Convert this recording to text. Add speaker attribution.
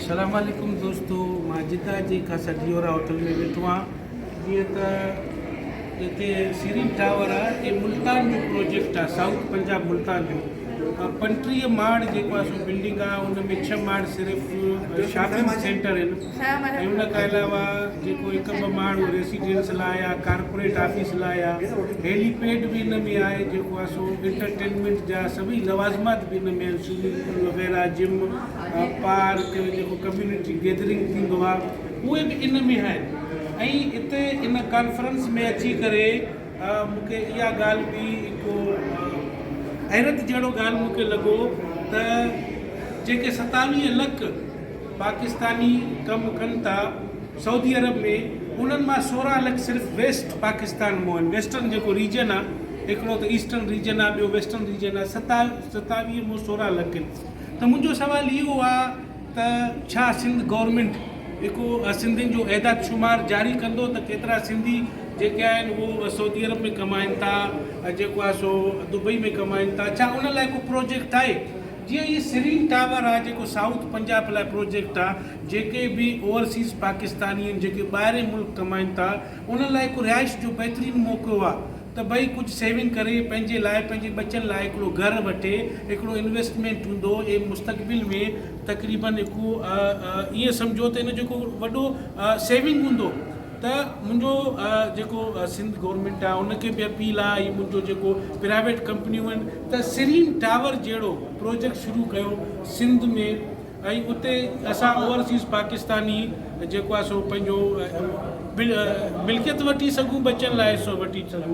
Speaker 1: سلام عليڪم دوستو مان جده جي ڪاسا ڊيورا هوٽل ۾ ويٺو آهيان جيئن ته هتي سيرين ٽاور آهي هي ملتان جو پروجيڪٽ آهي سائوٿ پنجاب ملتان جو 35 ماڙ جيڪو آهي سو بلڊنگ آهي ان ۾ 6 ماڙ صرف شاپنگ سينٽر آهن ۽ ان کان علاوه جيڪو هڪ ٻه ماڙ ريسيڊنس لاء آهي ڪارپوريٽ آفيس لاء آهي هيلي پيڊ به ان ۾ آهي جيڪو آهي سو انٽرٽينمينٽ جا سڀئي لوازمات به ان ۾ آهن سوئمنگ پول وغيره جم پارڪ جيڪو ڪميونٽي گيدرنگ ٿيندو آهي اهي به ان ۾ آهن ۽ اتي ان ڪانفرنس ۾ اچي ڪري مون کي اها ڳالهه به هڪ حيرت جهڙو ڳالهه مون کي لڳو ته جيڪي 27 لک پاڪستاني ڪم ڪن ٿا سعودي عرب ۾ انهن مان 16 لک صرف ويسٽ پاڪستان مون آهن ويسٽرن جيڪو ريجن آهي هڪڙو ته ايسٽرن ريجن آهي ٻيو ويسٽرن ريجن آهي 27 مون 16 لک آهن ته منهنجو سوال اهو آهي ته ڇا سنڌ گورنمينٽ هڪ سنڌين جو اعداد شمار جاري ڪندو ته ڪيترا سنڌي جيڪي آهن اهو سعودي عرب ۾ ڪمائن ٿا جيڪو آهي سو دبئي ۾ ڪمائن ٿا ڇا ان لاء ڪو پروجيڪٽ آهي جيئن هي سرين ٽاور آهي جيڪو سائوٿ پنجاب لاء پروجيڪٽ آهي جيڪي به اوورسيز پاڪستاني آهن جيڪي ٻاهرين ملڪ ڪمائن ٿا انهن لاء هڪ رهائش جو بهترين موقعو آهي ته ڀئي ڪجهه سيونگ ڪري پنهنجي لاء پنهنجي ٻچن لاء هڪڙو گهر وٺي هڪڙو انويسٽمينٽ هوندو ۽ مستقبل ۾ تقريبن هڪ ائين سمجهو ته ان جو هڪ وڏو سيونگ هوندو ته منهنجو جيڪو سنڌ گورنمينٽ آهي ان کي به اپيل آهي ۽ منهنجو جيڪو پرائيويٽ ڪمپنيون آهن ته سرين ٽاور جهڙو پروجيڪٽ شروع ڪيو سنڌ ۾ ۽ اتي اسان اوورسيز پاڪستاني جيڪو آهي سو پنهنجو ملڪيت وٺي سگهون بچن لاء سو وٺي سگهون.